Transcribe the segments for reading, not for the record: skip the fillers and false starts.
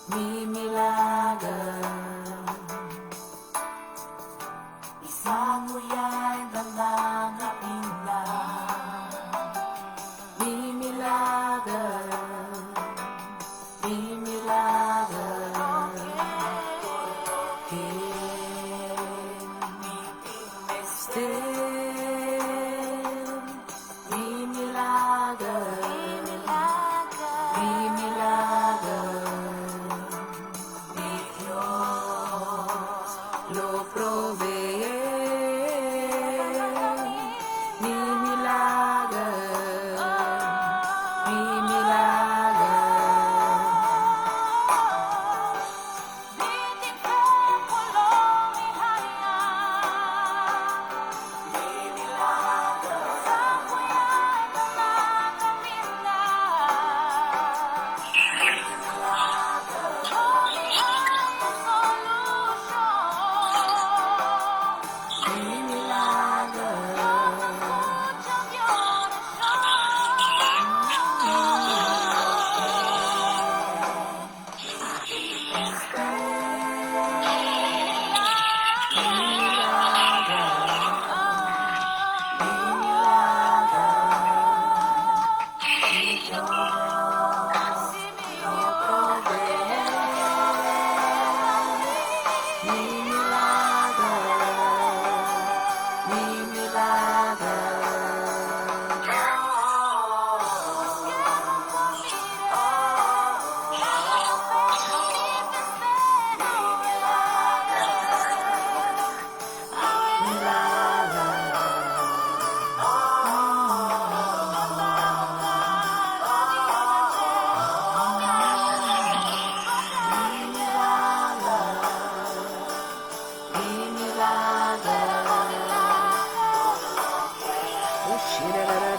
Mi milager. Mi milager. Mi milager. Mi milager. Mi milager. Mi Dios lo provee. Mi milager. Mi milager. Mi milager. Mi milager. Mi milager. Mi milager.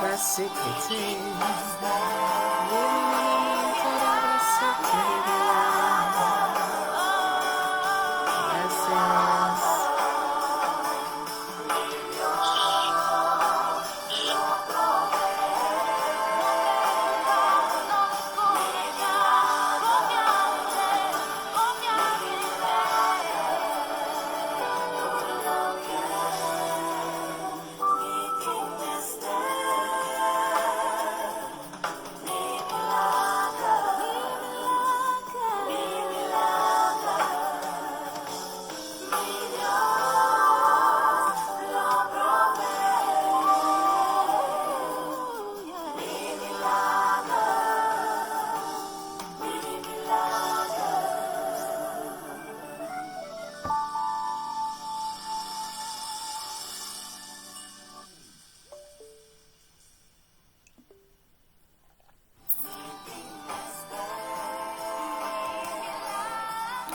Yes.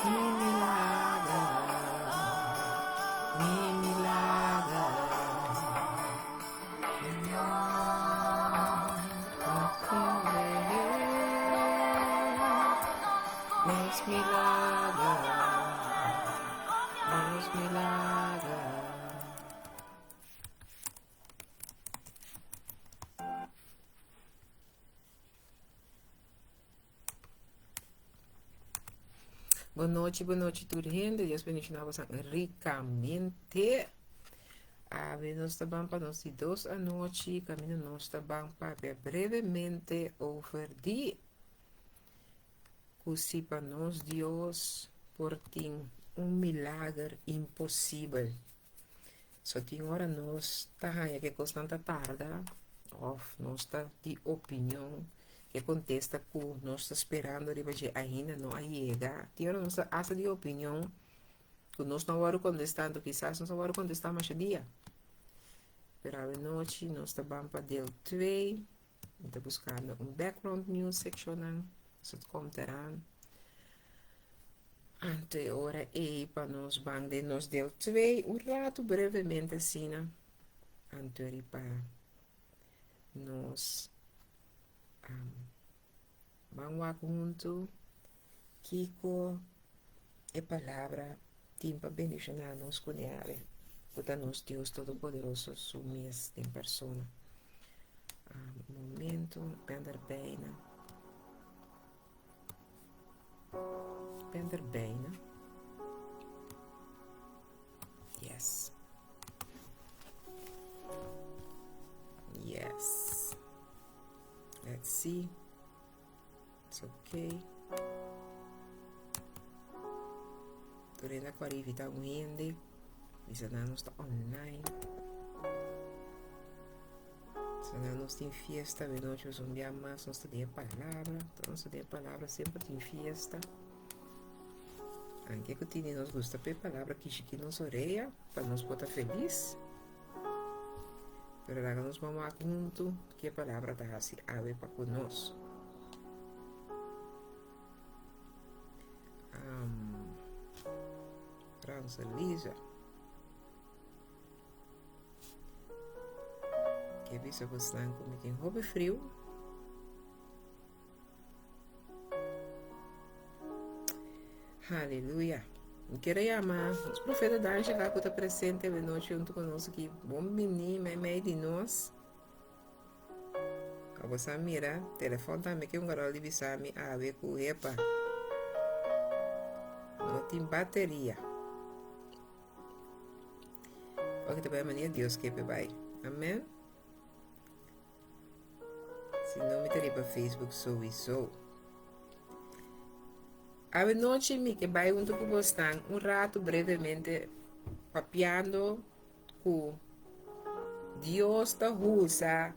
Mi milager. Mi milager. Mi Dios lo provee. Nos milager. Nos milager. Bon nochi, bon nochi tur hende. Dios bendiciona boso ricamente. Awe nos ta ban pa nos di dos anochi. Camino nos ta ban papia brevemente over di cu si pa nos Dios por tin un milager imposibel. So tin ora nos ta haña ke kosnan ta tarda of nos ta di opinion ke kontesta ku nos ta sperando riba dje ainda no a yega. Tin ora nos ta hasta di opinion ku nos no a wòrdu kontestá, anto kisas nos a wòrdu kontestá masha dia. Pero awenochi nos ta ban pa deel twee. Mi ta buskando un background music shonan, so it komt eraan. Anto e ora ei pa nos ban den nos deel 2 un ratu brevemente asina. Anto riba nos um, ban wak huntu kiko e palabra tin pa bendishoná nos kuné awe, ku ta nos Dios Todopoderoso su mes den persona. Um, momento, ben er bijna. ben er bijna. Yes. Yes. Let's see. It's okay. Torena ku arrivita un hende. Bisa nan nos ta online. Bisa nan nos tin fiesta de noche, un día más nos ta den palabra. Nos ta den palabra, semper tin fiesta. Anke ku tini nos gusta pe palabra kishiki nos orea pa nos por ta felis. Pero laga nos ban wak huntu ke palabra ta hasi awe pa ku nos. Um, Francelisa. Ke bisa bosnan ku mi tin hopi friu. Aleluya. Mi quiero llamar nos profeta Dansha ku ta presente de noche junto con nos aquí. Bon bini, mei di nos. Abo sa mira, telefon tambe ke un garol di bisa mi awe ku epa. No tin bateria. Ok, te bai manera Dios ke pe bai. Amen. Si no mi ta riba Facebook sowieso. Awe nochi mi ke bai hunto ku bosnan un rato brevemente papiando ku Dios ta usa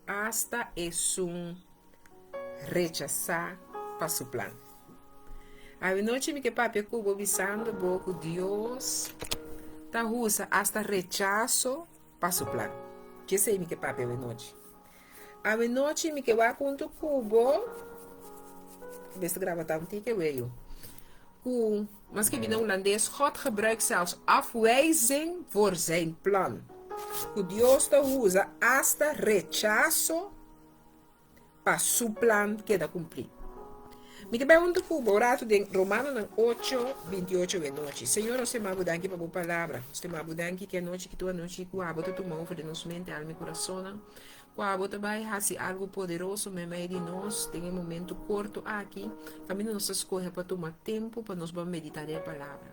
hasta esun rechasá pa su plan. Awe nochi mi ke papia ku bo bisando bo ku Dios ta usa hasta rechaso pa su plan. Kesei mi ke papia awe nochi. Awe nochi mi ke wak huntu ku bo, bes ta graba ta un tiki awe yu, ku maske bina hulandes, God gebruikt zelfs afwijzing voor zijn plan. Ku Dios ta usa asta rechaso pa su plan keda kumplí. Mi ta bai huntu ku bo ratu den Romanonan ocho, 28 e nochi. Señor, nos te mabu danki pa bo palabra. Nos te mabu danki ku e anochi ki tur anochi ku abo ta tuma over den nos mente, alma i kurasonnan. Ku abo ta bai hasi algu poderoso meimei di nos den e momentu korto aki, kaminda nos ta skohe pa tuma tempu pa nos ban meditá den e palabra.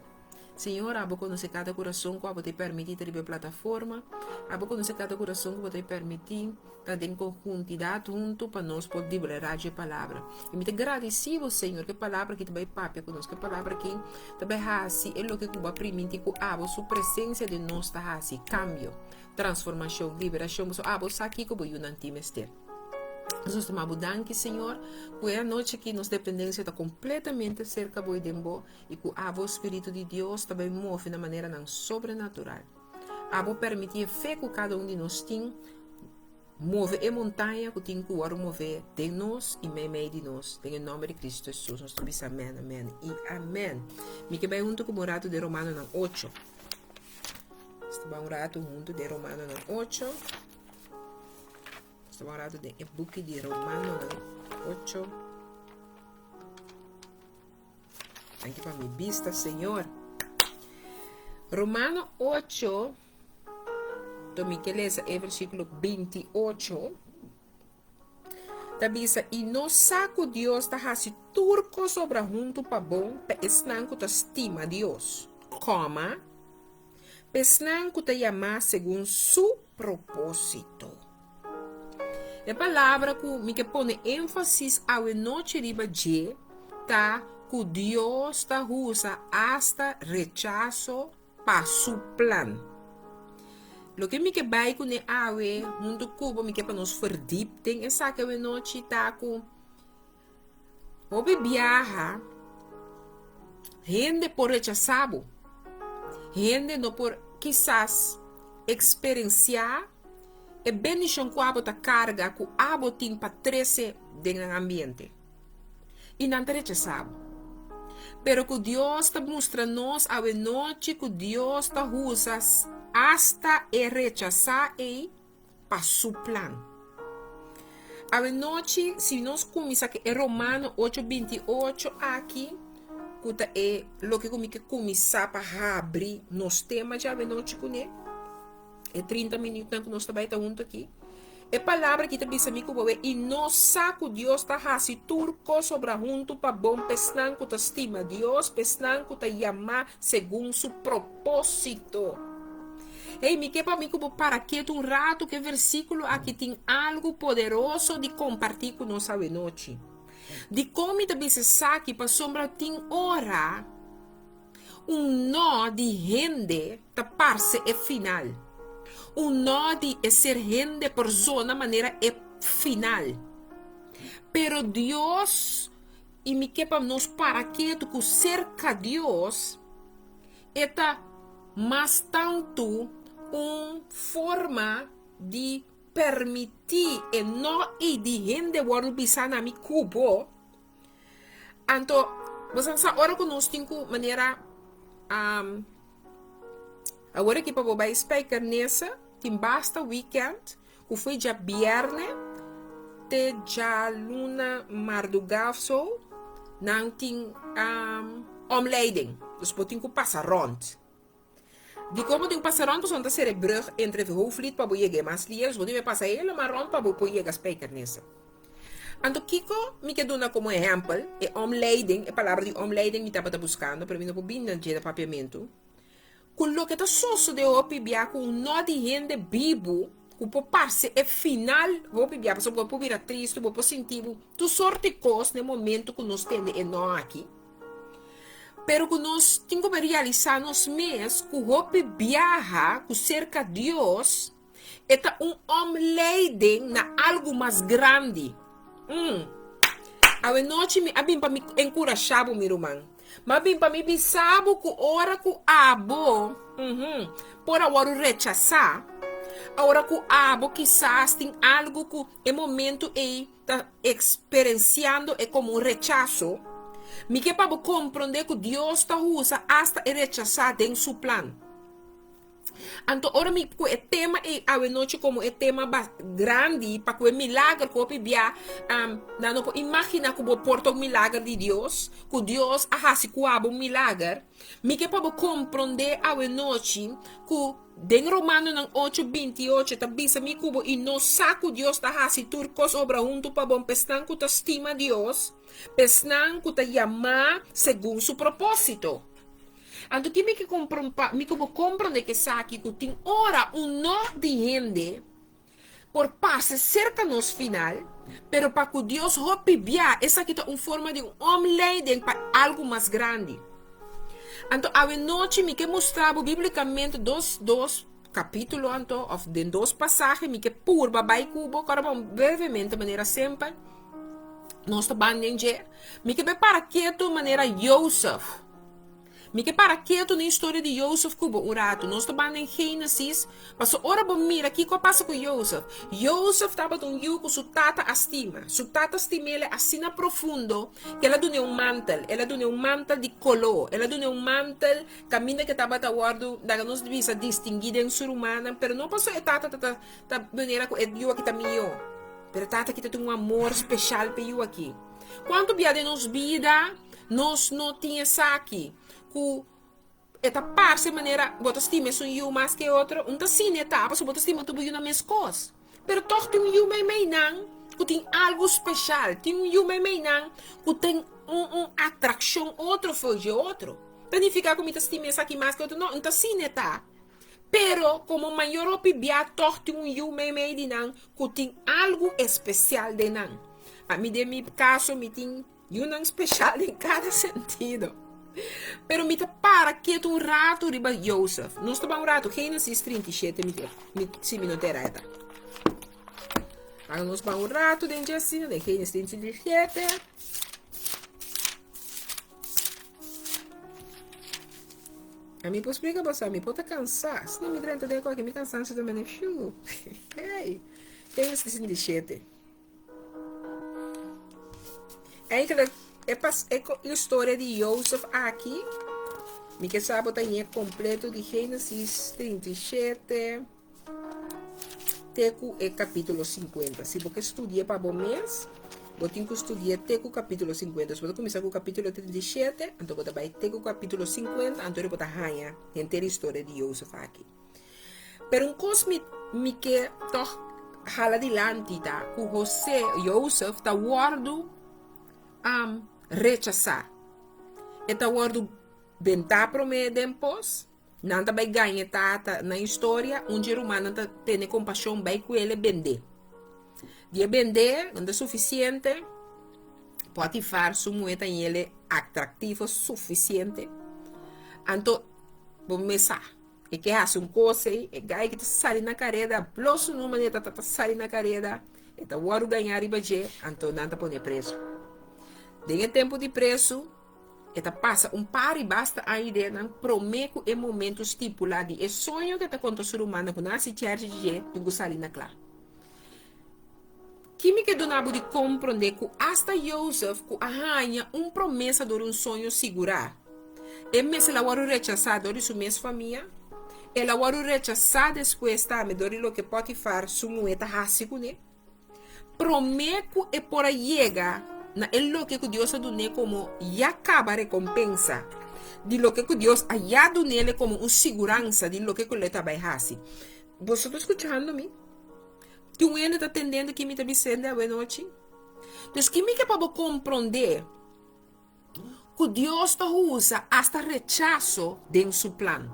Señor, abo konosé kada kurason ku abo ta permití ta riba e plataforma. Abo konosé kada kurason ku bo ta permití ta den konhuntidat huntu pa nos por diblerá dje palabra. I mi ta gradisí bo, Señor, ku e palabra aki ta bai papia ku nos, ku e palabra aki ta bai hasi e loke ku bo a primintí ku abo su presensia den nos ta hasi, kambio, transformashon, liberashon. Pasobra abo sa kiko bo yunan tin mester. Nos ta tuma bo danki, Señor, ku e anochi aki nos dependensia ta kompletamente serka bo i den bo. I ku abo Spiritu di Dios ta bai move na maneranan sobrenatural. Abo permití e fe ku kada un di nos tin move e montaña ku tin ku wòrdu move den nos i meimei di nos. Den e nòmber di Kristu Hesus nos ta bisa amèn, amèn i amèn. Mi ke bai huntu ku bo un ratu den Romanonan ocho. Nos ta bai un ratu huntu den Romanonan ocho. Nos ta bai un ratu den e buki di Romanonan ocho. Danki pa mi bista, Señor. Romano 8, to mi ke lesa e versículo 28, ta bisa, I nos sa ku Dios ta hasi tur kos obra huntu pa bon pa esnan ku ta stima Dios, koma, pa esnan ku ta yamá segun su propósito. E palabra ku mi ke pone énfasis awe nochi riba dje ta ku Dios ta usa asta rechaso pa su plan. Loke mi ke bai kuné awe huntu ku bo, mi ke pa nos verdiep den esaki awe nochi ta ku Hopi biaha hende por rechasá bo. Hende no por kisas eksperensiá e bendishon ku abo ta karga, ku abo tin pa trese den nan ambiente. I nan ta rechasá bo. Pero ku Dios ta mustra nos awenochi ku Dios ta usa asta e rechasá ei pa su plan. Awenochi, si nos kuminsá ku e Romano ocho 28 aki, ku ta e loke ku mi ke kuminsá pa habri nos tema dje awenochi kuné, e 30 minütnan ku nos ta bai ta huntu aki. E palabra aki ta bisa mi ku bo i nos sa ku Dios ta hasi tur kos obra huntu pa bon p'esnan ku ta stima Dios, p'esnan ku ta yamá segun su propósito. Hey, mi ke pa mi ku bo para ketu un ratu ku e versíkulo aki tin algu poderoso di kompartí ku nos awenochi. Dikon mi ta bisa esaki? Pasobra tin ora Un no di hende ta parse e final. Un no di e ser hende por zona manera e final. Pero Dios, i mi ke pa nos para ketu ku serka Dios, e ta mas tantu un forma di permití e no i di hende wòrdu bisa na mi ku bo. Anto, bo sa sa ora ku nos tin ku manera um, awor aki pa bo bai Spijkenisse, tin basta weekend ku foi djabierne te djaluna mardugá of so, nan tin um, omleiding. Dus bo tin ku pasa rond. Dikon bo tin ku pasa rond? Pasobra nan ta sera e brug entre het Hoofdvliet pa bo yega e Maaslier. Dus bo debe pasa helemaal rond pa bo por yega Spijkenisse. Anto kiko mi ke duna komo ehèmpel? E omleiding, e palabra di omleiding mi tabata buskando, pero mi no por bini na dje na papiamentu. Ku loke ta sosode hopi bia ku un no di hende bibu ku por parse e final hopi bia, pasobra bo por bira tristu, bo por sinti bo tur sorti kos na e momento ku nos tende e no aki. Pero ku nos tin ku realisá nos mes ku hopi biaha ku serka Dios e ta un omleiding na algu mas grandi. Mm. Awenochi mi a bin pa mi enkurashá bo, mi ruman. Mi a bin pa mi bisa bo ku ora ku abo, uhum, por a wòrdu rechasá, ora ku abo kisas tin algu ku e momentu ei ta eksperensiando e komo un rechaso, mi ke pa bo komprondé ku Dios ta usa asta e rechasá den su plan. Anto ora mi ku e tema ei awenochi komo e tema grandi pa ku e milager ku hopi bia nan no por imaginá ku bo por ta un milager di Dios, ku Dios a hasi ku abo un milager, mi ke pa bo komprondé awenochi ku Den Romanonan ocho, 28 ta bisa mi ku bo i nos sa ku Dios ta hasi tur kos obra huntu pa bon p'esnan ku ta stima Dios, p'esnan ku ta yamá segun su propósito. Anto ki mi ke pa mi ku bo komprondé ku esaki ku tin ora un no di hende por pasa serka nos final, pero pa ku Dios hopi bia esaki ta un forma di un omleiding pa algu mas grandi. Anto awe nochi mi ke mustra bo biblikamente dos dos kapitulo anto of den dos pasahe mi ke purba bai ku bo kòrda bon brevemente manera semper nos ta ban den dje. Mi ke bai para ketu manera Josef. Mi ke para ketu na historia di Josef ku bo un ratu. Nos ta ban den Génesis, paso ora bo mira kiko a pasa ku Josef. Josef tabata un yu ku su tata a stima. Su tata stim'el asina profundo ku el a dun'é un mantel. El a dun'é un mantel di koló. El a dun'é un mantel kaminda ku e tabata wòrdu, laga nos bisa, distinguí den su rumannan. Pero no paso e tata ta ta manera ku e yu aki ta mihó. Pero e tata aki ta tin un amor speshal pa e yu aki. Kuantu bia den nos bida nos no tin esaki ku e ta parse manera bo ta stima esun yu mas ke otro? Un ta asina e ta pasobra bo ta stima tur bo yunan meskos. Pero tòg tin un yu meimei nan ku tin algu speshal, tin un yu meimei nan ku tin un un atrakshon otro for dje otro. Ta nifiká ku mi ta stima esaki mas ke otro? No, un ta asina e ta. Pero komo mayor hopi bia tòg tin un yu meimei di nan ku tin algu espesial den nan. Ami den mi kaso mi tin yunan speshal den kada sentido. Pero mi ta para ketu un ratu riba Josef. Nos ta ban un ratu, Génesis 37 mi ta, mi, si mi no ta era eta. Laga nos ban un ratu den dje asina, den Génesis 37. Ami por splika boso, mi por ta kansá. Si mi drenta den ku aki, mi kansancio ta mene fiu. Hey, Génesis 37. Eigenlijk, e pas, e historia di Joseph aki, mi ke sa bo ta ñe kompleto di Génesis 37 te ku e kapítulo 50. Si bo ke studia pa bo mes, bo tin ku studia te ku kapítulo 50. So bo ta kuminsá ku kapítulo 37, anto bo ta bai te ku kapítulo 50, anto bo ta haña henter historia di Joseph aki. Pero un kos mi, mi ke tòg hala dilanti ta ku José, Josef, ta wòrdu rechasá. E ta wòrdu bentá promé den pos. Nan ta bai gaña e tata na historia, un dje rumannan ta tene kompashon bai ku el e bend'é. Di e bend'é no ta sufisiente, Potifar su muhé ta yele atraktivo sufisiente. Anto bo mes sa, e ke hasi un kos ei, e gai ki ta sali na kareda, blo su number e ta ta sali na kareda, e ta wòrdu gañá riba dje, anto nan ta pon'é presu. Den e tempu di presu, E ta pasa un par i basta aña den nan promé ku e momentu stipulá di e soño ku e ta konta su rumannan ku nan hasi chèrchi di dje tin ku sali na kla. Ki mi ke duna bo di komprondé ku asta Jozef ku a haña un promesa dor di un soño sigurá, e mes el a wòrdu rechasá dor di su mes famia? El a wòrdu rechasá despues tambe dor di loke Potifar su muhé ta hasi kuné? Promé ku e por a yega na e loke ku Dios a dun'é komo ya kaba rekompensa di loke ku Dios a ya dun'é komo un siguransa di loke ku lo e ta bai hasi. Boso ta skuchando mi? Tin un hende ta tendendo ki mi ta bisende awenochi? Dus ki mi ke pa bo komprondé? Ku Dios ta usa asta rechaso den su plan.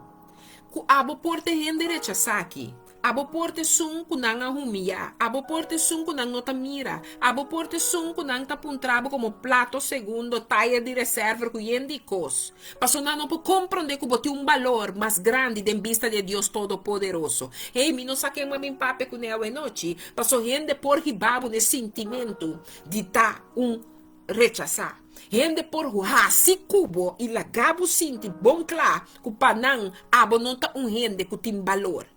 Ku abo por ta hende rechasá aki. Abo por ta esun ku nan a humiyá. Abo por ta esun ku nan no ta mira. Abo por ta esun ku nan ta puntra bo komo plato segundo, taya di reserver ku yen di kos. Pasobra nan no por komprondé ku bo tin un balor mas grandi den bista di e Dios Todopoderoso. Hey, mi no sa ken bo a bin papia kuné awenochi, pasobra hende por hiba bo na e sintimentu di ta un Rechasá. Hende por hasi ku bo i laga bo sinti bon kla ku pa nan abo no ta un hende ku tin balor.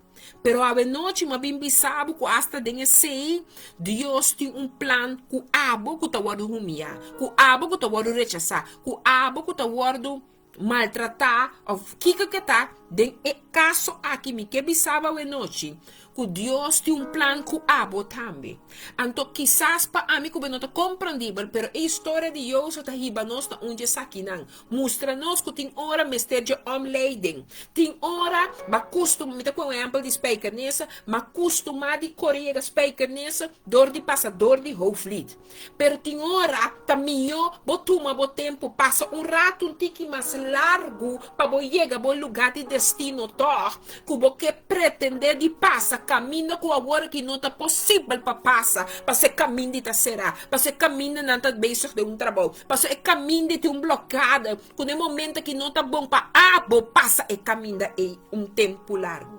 Pero awenochi mi a bin bisa bo ku asta den esei Dios tin un plan ku abo ku ta wòrdu humiá, ku abo ku ta wòrdu rechasá, ku abo ku ta wòrdu maltratá òf kiko ke ta, den e kaso aki mi ke bisa bo awenochi ku Dios tin un plan ku abo tambe. Anto kisas pa ami ku bo no ta komprendibel, pero e historia di Jozef ta hiba nos na un dje esakinan, mustra nos ku tin ora mester dje omleiding, tin ora ba kustum, mi ta pone un ehèmpel di Spijkenisse, ma kustumá di kore yega Spijkenisse dor di pasa dor di Hoofdvliet. Pero tin ora ta mihó bo tuma bo tempu, pasa un ratu un tiki mas largu pa bo yega bo lugá di destino tòg, ku bo ke pretendé di pasa kaminda ku awor aki no ta posibel pa pasa, pasobra e kaminda ta será, pasobra e kamindanan ta bezig den un trabou, pasobra e kaminda tin un blokada ku na e momento aki no ta bon pa abo pasa e kaminda ei un tempu largu.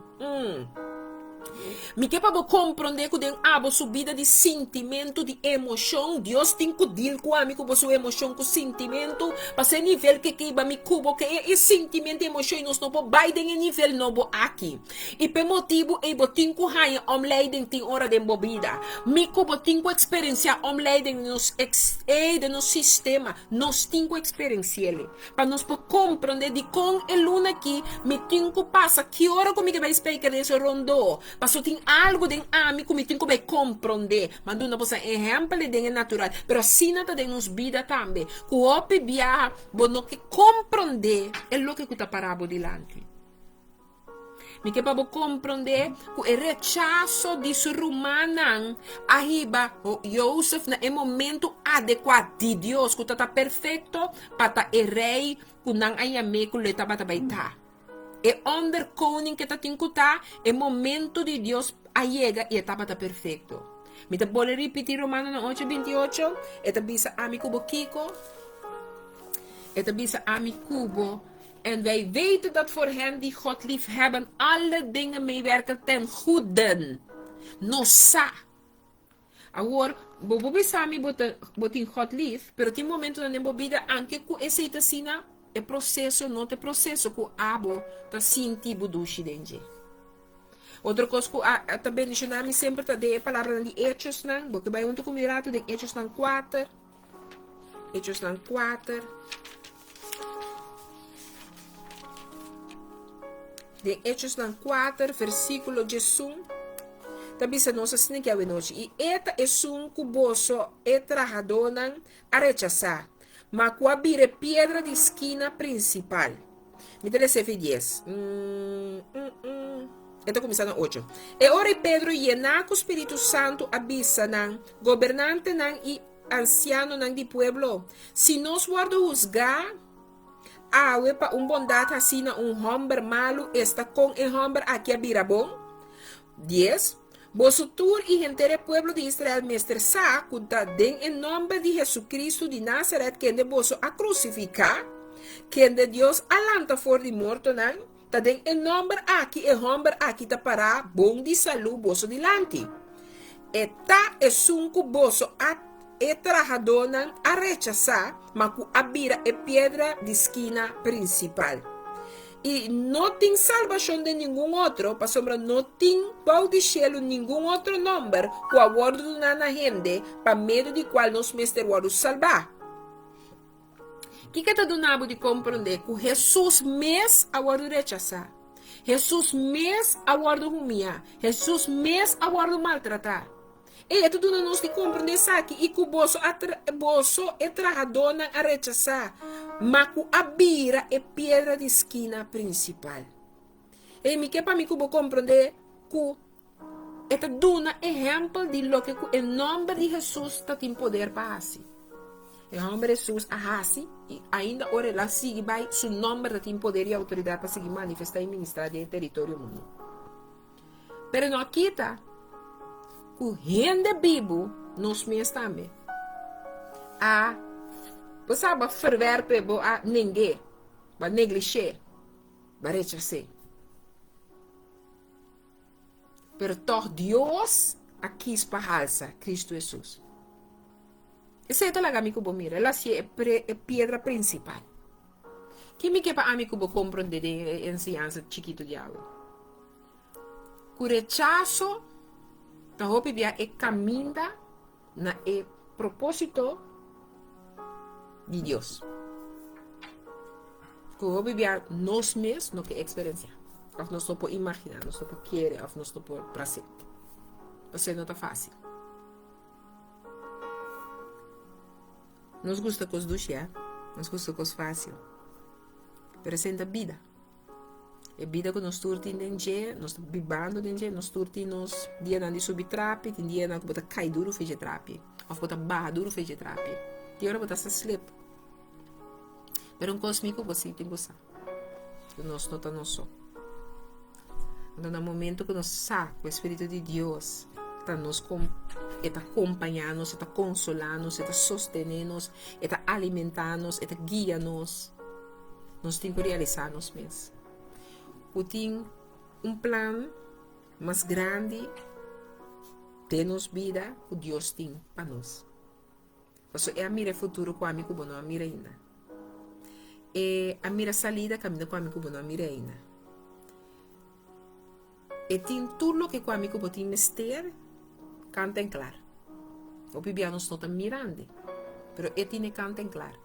Mi ke pa bo komprondé ku den abo su bida di sintimentu, di emoshon, Dios tin ku dil ku ami ku bo su emoshon ku sintimentu, pasobra e nivel ke kiba mi ku bo ke e sintimentu i emoshon i nos no por bai den e nivel nobo aki. I p'e motibu ei bo tin ku haña omleiding tin ora den bo bida. Mi ku bo tin ku eksperensiá omleiding den nos ei den nos sistema, nos tin ku eksperensi'el. Pa nos por komprondé dikon e luna aki mi tin ku pasa ki ora ku mi ke bai spijker den su rondó. Pasobra tin algu den ami ku mi tin ku bai komprondé. Mi a duna boso e ehèmpel di den e natural, pero asina ta den nos bida tambe, ku hopi biaha bo no ke komprondé e loke ku ta pará bo dilanti. Mi ke pa bo komprondé ku e rechaso di su rumannan a hiba Josef na e momentu adekuá di Dios, ku ta ta perfekto pa ta e rei ku nan a yam'é ku lo e tabata bai ta. E onderkoning ke ta tin ku ta, e momentu di Dios a yega i e tabata perfekto. Mi ta bolbe ripití Romanonan ocho 28, e ta bisa ami ku bo kiko? E ta bisa ami ku bo En wij weten dat voor hen die God liefhebben alle dingen meewerken ten goeden. Nos sa. Awor, bo por bisa mi bo ta bo tin God lief, pero tin momentonan den bo bida anke ku esei ta asina, e proseso no ta e proseso ku abo ta sinti bo dushi den dje. Otro kos ku a ta bendishoná mi semper ta den e palabranan di Hechosnan. Bo ke bai huntu ku mi ratu den Hechosnan kuater. Hechosnan 4. Den Hechosnan 4, versíkulo 11, ta bisa nos asina ki awenochi, I e ta esun ku boso, e trahadónan, a rechasá, ma ku a bira e piedra di skina prinsipal. Mi ta lesa efi 10. E ta kuminsá na ocho. E ora ei Pedro, yená ku spiritu santu, a bisa nan, Gobernantenan i ansianonan di pueblo, si nos wòrdu husgá awe pa un bondat hasí na un hòmber malu, esta kon e hòmber aki a bira bon? Dies, Boso tur i henter e pueblo di Israel mester sa ku ta den e nòmber di Hesukristu di Nazaret kende boso a krusifiká, kende Dios a lanta for di mortonan, ta den e nòmber aki e hòmber aki ta pará bon di salú boso dilanti. E ta esun ku boso a e trahadónan a rechasá, ma ku a bira e piedra di skina prinsipal. I no tin salbashon den ningun otro, pasobra no tin bou di shelu ningun otro nòmber ku a wòrdu duná na hende pa medio di kual nos mester wòrdu salbá. Kiko ta duna bo di komprondé ku Hesus mes a wòrdu rechasá? Hesus mes a wòrdu humiá. Hesus mes a wòrdu maltratá. Ei, e ta duna nos di komprendé esaki, i ku boso a boso e trahadónan a rechasá, ma ku a bira e piedra di skina prinsipal. Ei, mi ke pa mi ku bo komprendé ku e ta duna ehèmpel di loke ku e nòmber di Hesus ta tin poder pa hasi. E hòmber Hesus a hasi, i ainda ora el a sigui bai, su nòmber ta tin poder i outoridat pa sigui manifestá i ministrá den e teritorio mundu. Pero no a kita ku hende bibu nos mes tambe a bo sa bo a ferwerpe bo a neng'é bo a neglish'é bo a rechas'é pero tòg Dios a kis pa halsa Kristu Hesus esei ta laga mi ku bo mira el a hasié e piedra prinsipal. Ki mi ke pa ami ku bo komprondé den e enseñansa chikitu di awe? Ku rechaso ta hopi bia e kaminda na e propósito di Dios. Ku hopi bia nos mes no ke eksperensiá, òf nos no por imaginá, nos no por kere, òf nos no por prasé. Pasé no ta fásil. Nos gusta kos dushi, eh? Nos gusta kos fásil. Pero esei ta bida. E bida ku nos tur tin den dje, nos ta bibando den dje, nos tur tin nos dianan di subi trapi, tin dianan ku bo ta kai duru for dje trapi, òf bo ta baha duru for dje trapi. Tin ora bo ta hasta slip. Pero un kos mi ku bo si tin ku sa, ku nos no ta nos so. Anto na momento ku nos sa ku e Spiritu di Dios ta nos kom e ta kompañá nos, e ta konsolá nos, e ta sostené nos, e ta alimentá nos, e ta guia nos, nos tin ku realisá nos mes ku tin un plan mas grandi den nos bida ku Dios tin pa nos. Pasobra e a mira e futuro ku ami ku bo no a mira ainda. E a mira salida kaminda ku ami ku bo no a mira ainda. E tin tur loke ku ami ku bo tin mester kanta en klar. Hopi bia nos no ta mirandi, pero e tin e kanta en klar.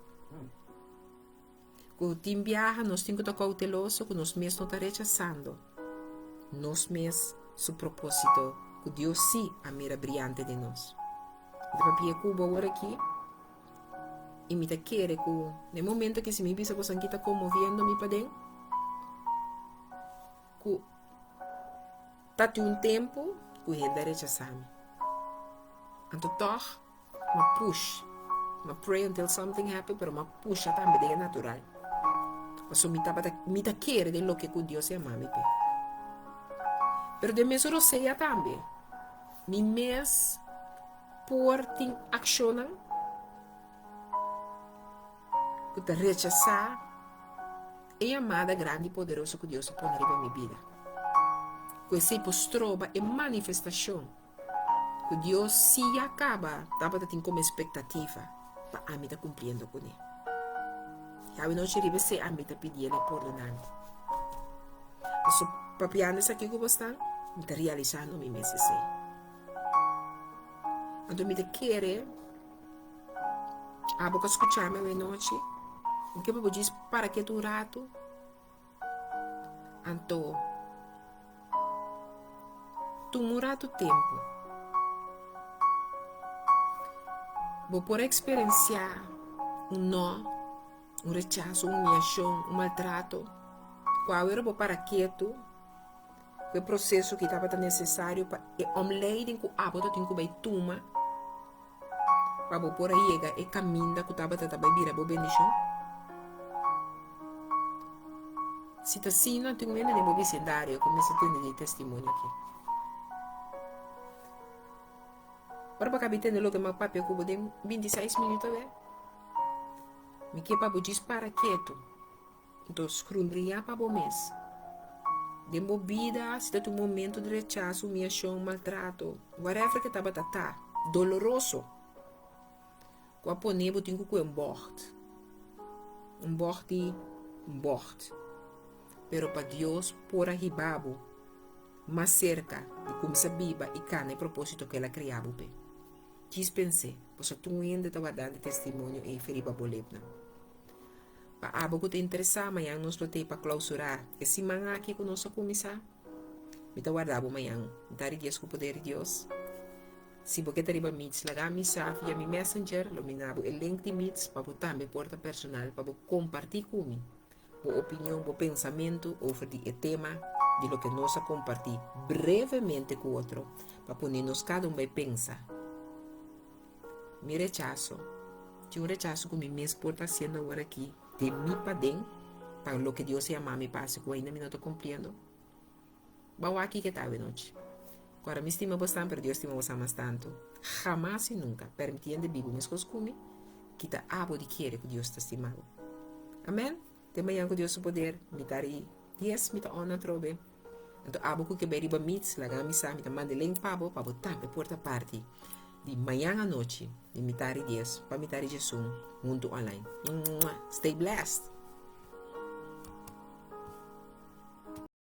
Ku tin biaha nos tin ku ta kouteloso ku nos mes no ta rechasando nos mes su propósito ku Dios sí a mira briante den nos. Mi ta papia ku bo awor aki i mi ta kere ku den momento ke si mi bisa boso aki ta konmoviendo mi paden ku ta tin un tempu ku hende a rechasá mi. Anto tòg M'a push, m'a pray until something happen, pero m'a pusha tambe den e natural. Pasobra mi tabata, mi ta kere den loke ku Dios yama mi p'e. Pero den mesun rosea tambe, mi mes por tin akshonnan ku ta rechasá e yamada grandi i poderoso ku Dios a pone riba mi bida. Ku esei por stroba e manifestashon. Ku Dios si ya kaba tabata tin komo espektativa pa ami ta kumpliendo kuné. I awe nochi riba esei ami ta pidi el e pordoná mi. Paso papiando esaki ku bosnan, mi ta realisando mi mes esei. Anto mi ta kere abo ku a skucha mi awe nochi, mi ke pa bo djis para ketu un ratu. Anto, tuma un ratu tempu. Bo por eksperensiá un no, un rechaso, un humiashon, un maltrato, ku awor bo para ketu. Ku e proseso ki tabata nesesario pa e omleiding ku abo ta tin ku bai tuma pa bo por a yega e kaminda ku tabata ta bai bira bo bendishon? Si ta asina, tin un hende den bo bisindario ku mester tende di e testimonio aki. Ora bo kabi tende loke mi a papia ku bo den bintiseis minuut awe, mi ke pa bo djis para ketu. Nto skrundriá pa bo mes. Den bo bida si ta tin un momento di rechaso, humiashon, maltrato, whatever ke tabata ta, doloroso, ku a pone bo tin ku kue un bògt. Un bògt di un bògt. Pero pa Dios por a hiba bo mas serka di kuminsá biba i kana e propósito ku el a krea bo p'e. Djis pens'é, pasobra tur hende ta wardando e testimonio ei fe riba bo lepnan. Pa abo ku ta interesá, mañan nos lo tei pa klausurá e siman aki ku nos a kuminsá. Mi ta warda bo mañan. Mi ta ridies ku poder di Dios. Si bo ke ta riba Meets, laga mi sa via mi Messenger. Lo mi na bo e link di Meets pa bo tambe por ta personal pa bo kompartí ku mi bo opinion, bo pensamentu over di e tema di loke nos a kompartí brevemente ku otro pa pone nos kada un bai pensa. Mi rechaso. Tin un rechaso ku mi mes por ta hasiendo awor aki den mi paden pa loke Dios a yama mi pa hasi ku ainda mi no ta kumpliendo. Bo a wak kiko ta awenochi. Kòrda mi stima bosan pero Dios stima bosan mas tantu. Hamas i nunka permití hende biba meskos ku mi kita abo di kere ku Dios ta stima bo. Amen. Te mañan ku Dios su poder mi ta ri dies mi ta on atrobe. Anto abo ku ke bai riba Meets laga mi sa mi ta manda e link pa bo pa bo tambe por ta parti di mañan anochi di mitad di dies pa mitad di diesun huntu online. Stay blessed!